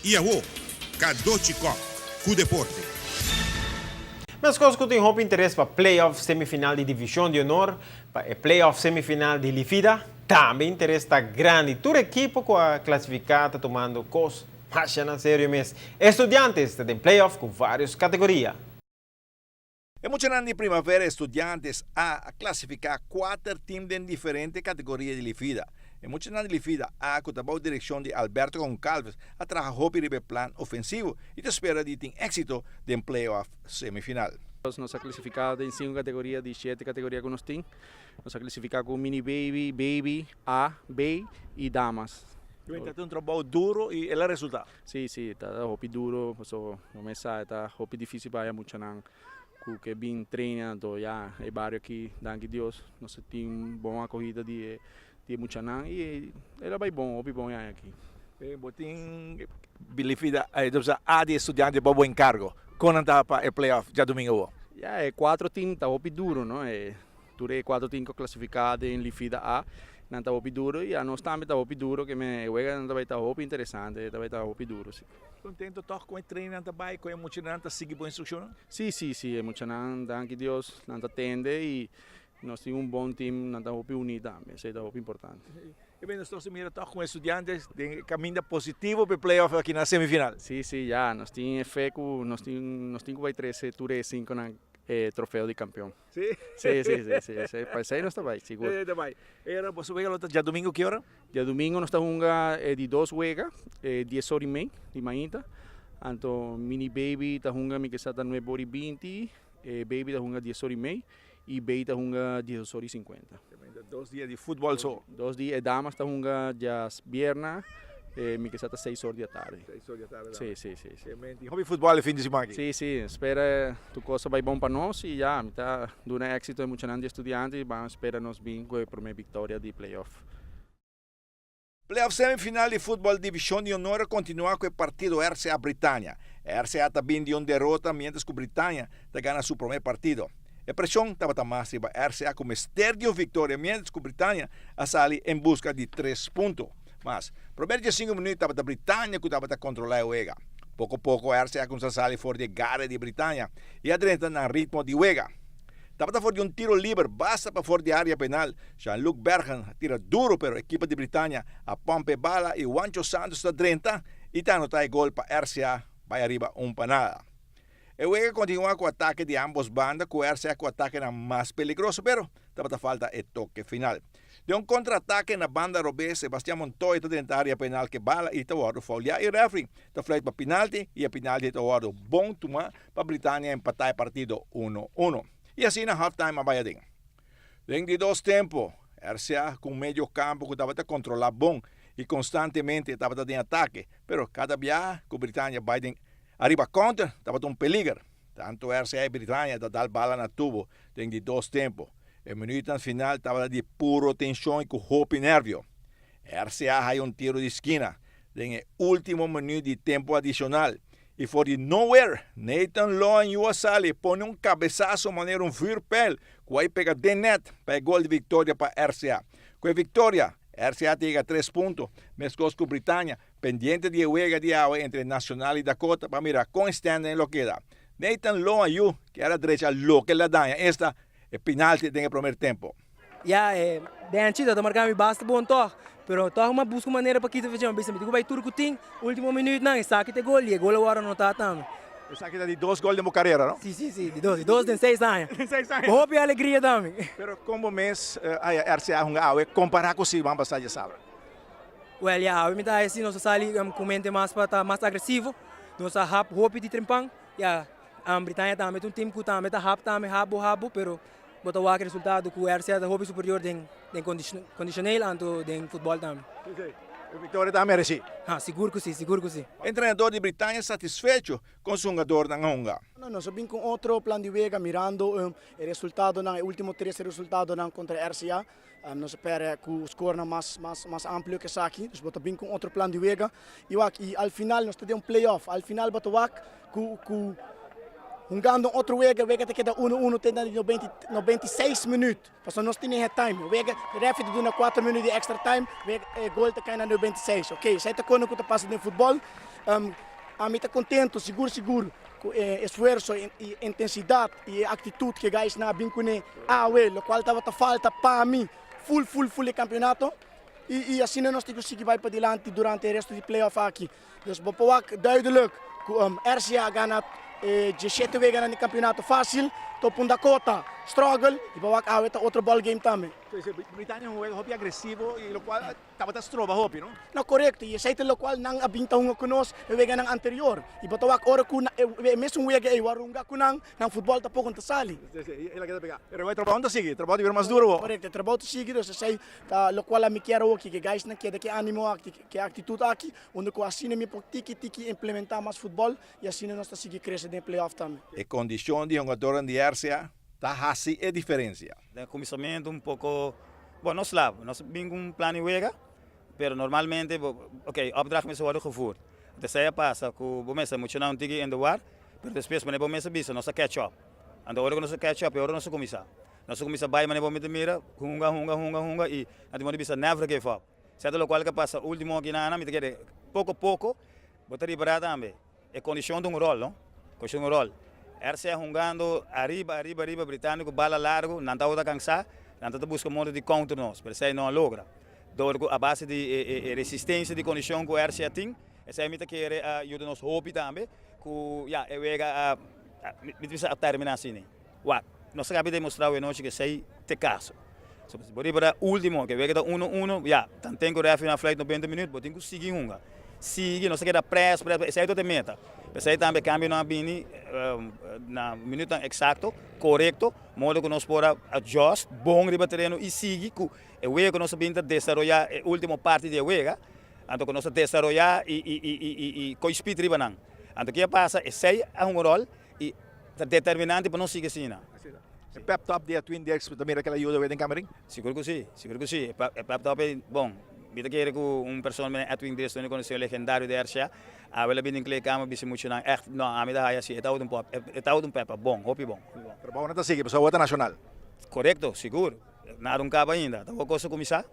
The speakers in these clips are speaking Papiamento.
I awo, Cadochi Kock ku deporte. Meskos ku tin hopi interes pa playoff semifinal di Divishon di Honor, pa e playoff semifinal di Lifida tambe interes ta grandi. Tur ekipo ku a klasifiká ta tumando kos masha na serio mes. Estudiantes ta den playoff ku vários kategoria. E muchanan di Primavera Estudiantes A a klasifiká kuater tim den diferente kategoria di Lifida. E muchanan di Lifida A ku ta bou direkshon di Alberto Goncalves a traha hopi riba e plan ofensivo i ta spera di tin éksito den play-off semifinal. Nos a klasifiká den sinku kategoria di shete kategoria ku nos tin. Nos a klasifiká ku mini baby, baby, A, B i damas. Ta un trabou duro i el a resultá. Sí, sí, ta hopi duro pasobra bo mes sa e ta hopi difísil pa haya muchanan ku ke bin traina anto ya e bario aki danki Dios nos a tin bon akohida di e di e muchanan i el a bai bon hopi bon e aña aki. Bo tin bilifida a di estudiante bo bo enkargo kon nan ta pa e playoff djadumingu awor? Ya e kuatro tim ta hopi duro no e Tur e kuatro tin ku klasifiká den Lifida A. Nan ta hopi duro i anos tambe ta hopi duro ke men e weganan ta bai ta hopi interesante, ta bai ta hopi duro si. Kontento tòg kon e trainnan ta bai, kon e muchanan ta sigui bo instrukshonnan? Si, si, si, e muchanan danki Dios nan ta tende i nos tin un bon tim, nan ta hopi uní tambe, esei ta hopi importante. E ben nos ta mira tòg kon e studiante den e kaminda positivo pa e playoff aki na semifinal. Si, si, ya, nos tin e fe ku nos tin nos tin ku bai trese tur e sinkonan e trofeo di kampion. Sí? Sí, sí, sí, sí, sí. Pa esei nos ta bai, sigur. Sí, ta bai. E ora boso wega lo ta djadumingu ki ora? Djadumingu nos ta hunga e di dos wega, e dies ora i mei di mainta. Anto mini baby ta hunga mi ke sa ta nuebe ora i binti, e baby ta hunga dies ora i mei i bei ta hunga diesdos ora i sinkuenta. Dos dia di futbol so. Dos dia, e damas ta hunga djasbierna. Mi ke sa ta seis or di atardi. Seis or di atardi. Si, si, si, si. Tin hopi futbòl e fin di siman aki. Si, si. Spera tur kos a bai bon pa nos i ya, mi ta duna éksito e muchanan di estudiante i ban spera nos bin ku e promé viktoria di play-off. Play-off semifinal di futbòl Divishon di Honor a kontinuá ku e partido RCA Britannia. RCA ta bin di un derota miéntras ku Britannia ta gana su promé partido. E preshon tabata mas riba RCA ku mester di un viktoria miéntras ku Britannia a sali en buska di tres punto. Mas, promer dje sinku minuut tabata Britannia ku tabata kontrolá e wega. Poko poko RCA kumsa sali for di e gare di Britannia i a drenta nan ritmo di wega. Tabata for di un tiro liber basta pafor di área penal, Jean-Luc Bergen a tira duro pero ekipo di Britannia a pòmp e bala i Juancho Santos ta drenta i ta anotá e gol pa RCA bai ariba un pa nada. E wega a kontinuá ku atake di ámbos banda ku RCA ku atakenan mas peligroso pero tabata falta e toke final. Den un kontra-atake na banda robes, Sebastian Montoya ta drenta área penal ku e bala i ta wòrdu fouliá i rèfri ta fluit pa pinalti i e pinalti ta wòrdu bon tumá pa Britania empatá e partido uno uno. I asina halftime a bai aden. Den di dos tempu, RCA ku un medio kampo ku tabata kontrolá bon i konstantemente tabata den atake, pero kada biaha ku Britania bai den ariba kònter tabata un peliger. Tantu RCA i Britania ta dal bala na tubo den di dos tempu. E minuutnan final tabata di puro tenshon i ku hopi nervio. RCA haya un tiro di skina den e ultimo minuut di tempu adishonal i for di nowhere Nathan Loan yu a sali pone un kabesaso manera un vuurpijl ku a pega den net pa e gol di viktoria pa RCA. Ku e viktoria, RCA ta yega tres punto, meskos ku Britania, pendiente di e wega di awe entre Nacional i Dakota pa mira kon e standing lo keda. Nathan Loan yu kier a drecha loke el a daña, esta e pinalti den e promer tempo. Ya e benchi ta marca mi basta bon tog, pero tog mi a busca un manera pa kita fecha, mi bisa mi tin cu bay tur cu tin, ultimo minuutnan esaki ta e gol y e gol a worde anota tambe. Esaki ta di dos gol den bo carera no? Si si si, di dos, di dos den seis aña. Den seis aña. Cu hopi alegria tambe. Pero con bo mes haya RCA hunga awe compara cu siman pasa djasabra? Wel ya awe mi ta haya si nos a sali cu mente mas pa ta mas agresivo, nos a hap hopi di trempan, ya. Britania tambe ta un team ku tambe ta hap tambe habo habo pero bo ta wak e resultado ku RCA ta hopi superior den den kondishoneel anto den futbòl tambe. Si si, e viktoria ta meresí. Ha, sigur ku si, sigur ku si. Entrenador di Britania satisfecho kon su hungadornan a hunga. Nos a bin ku otro plan di wega mirando e resultadonan, e ultimo tres resultadonan kontra RCA. Nos a perde ku skornan mas mas mas amplio ku esaki. Dus bo ta bin ku un otro plan di wega. I wak, i al final nos ta den un play-off. Al final bo ta wak ku ku hungando un otro wega, wega ta keda uno uno te na di 96 minuut. Pasobra nos tene het time. Wega, refi ta duna kuater minuut di extra time, wega, e gol ta kai na 96. Oké, esei ta kone ku ta pasa den futbòl. Ami ta contento, sigur sigur, cu e esfuerso y intensidad y e actitud cu e guys nan a bin cune awe, locual tabata falta pa mi full full full e campeonato. Y y asina nos tin cu sigui bay padilanti durante e resto di playoff aki. Dus bo por wak duidelijk cu RCA a gana e diesshete weganan di campeonato facil, Topun Dakota struggle y bo wak awe ta otro ball game tambe. Britania un wega hopi agresivo y locual tabata stroba hopi, no? No, korekto, i esei ta lokual nan a bin ta hunga ku nos e weganan anterior. I bo ta wak ora ku e mesun wega ei wòrdu hunga ku nan, nan futbòl tampoko no ta sali. Sí, sí, i el a keda pegá. Pero e trabou no ta sigui, e trabou ta bira mas duro awor. Korekto, e trabou ta sigui, dus esei ta lokual ami kier awor, ku e guysnan keda ku e animo aki, ku e aktitut aki, unda ku asina mi por tiki tiki implementá mas futbòl i asina nos ta sigui krese den e play-off tambe. E kondishon di hungadornan di RCA ta hasi e diferensia. Den kuminsamentu un poko, bon no slap, nos bin ku un plan di wega, pero normalmente bo, ok, opdracht mester wòrdu gevoerd. Anto esei a pasa ku bo mester muchanan un tiki in de war, pero despues manera bo mester bisa nos a catch up. Anto ora ku nos a catch up e ora nos a kuminsá. Nos a kuminsá bai manera bo mester mira, hunga, hunga, hunga, hunga i nan tin modo di bisa never give up. Sèt lokual ku a pasa ultimo akinan mi ta kere poko poko bo ta ripará tambe. E kondishon ta un ròl, no? Kondishon ta un ròl. RCA hungando ariba, ariba, ariba, Britanico bala largu, nan tabata kansá, nan tabata buska modo di counter nos, pero esei no a logra. Dor ku a base di e resistensia di kondishon ku RCA tin, esei mi ta kere a yuda nos hopi tambe ku ya e wega a, mi ta bisa a terminá asina. Wak, nos a kabi demostrá awe nochi ku esei ta e kaso. So, bo riba ta ultimo, ku e wega ta uno uno, ya, tanten ku rèfri nan fluit nobenta minüt, bo tin ku sigui hunga. Sigui, nos a keda près, près, esei ta e meta. P'esei tambe e kambionan a bini na minütnan eksakto, korekto, modo ku nos por a adjust bon riba tereno i sigui ku e wega ku nos a bin ta desaroyá e ultimo parti di e wega, anto ku nos a desaroyá i i i i i koi spit riba nan. Anto ke a pasa, esei a hunga un ròl I ta determinante pa nos sigui asina. E pep talk di Edwin Dirks bo ta mira kila yuda den kamerin? Sigur ku si, sigur ku si. E pep talk ei, bon, mi ta kere ku un persona manera Edwin Dirks, un konosé legendario di RCA, awe el a bini den kleedkamer bisa muchanan ègt, no, ami ta haya si, e tabata un pòp, e tabata un pep bon, hopi bon. Trabou nan ta sigui pasobra awor ta nashonal. Korekto, sigur. Nada un kaba ainda. Ta wou kos a kuminsá.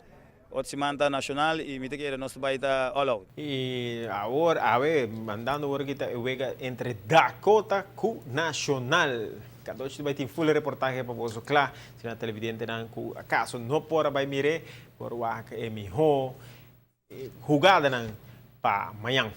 Otro siman ta nacional y mi ta kere nos ta bay ta all out. Y awor awe mandando awor aki ta e wega entre Dakota cu Nacional. Cadochi ta bay tin full reportahe pa boso cla. Si na televidentenan cu acaso no por a bay mire, por wak e miho hugadanan pa mañan.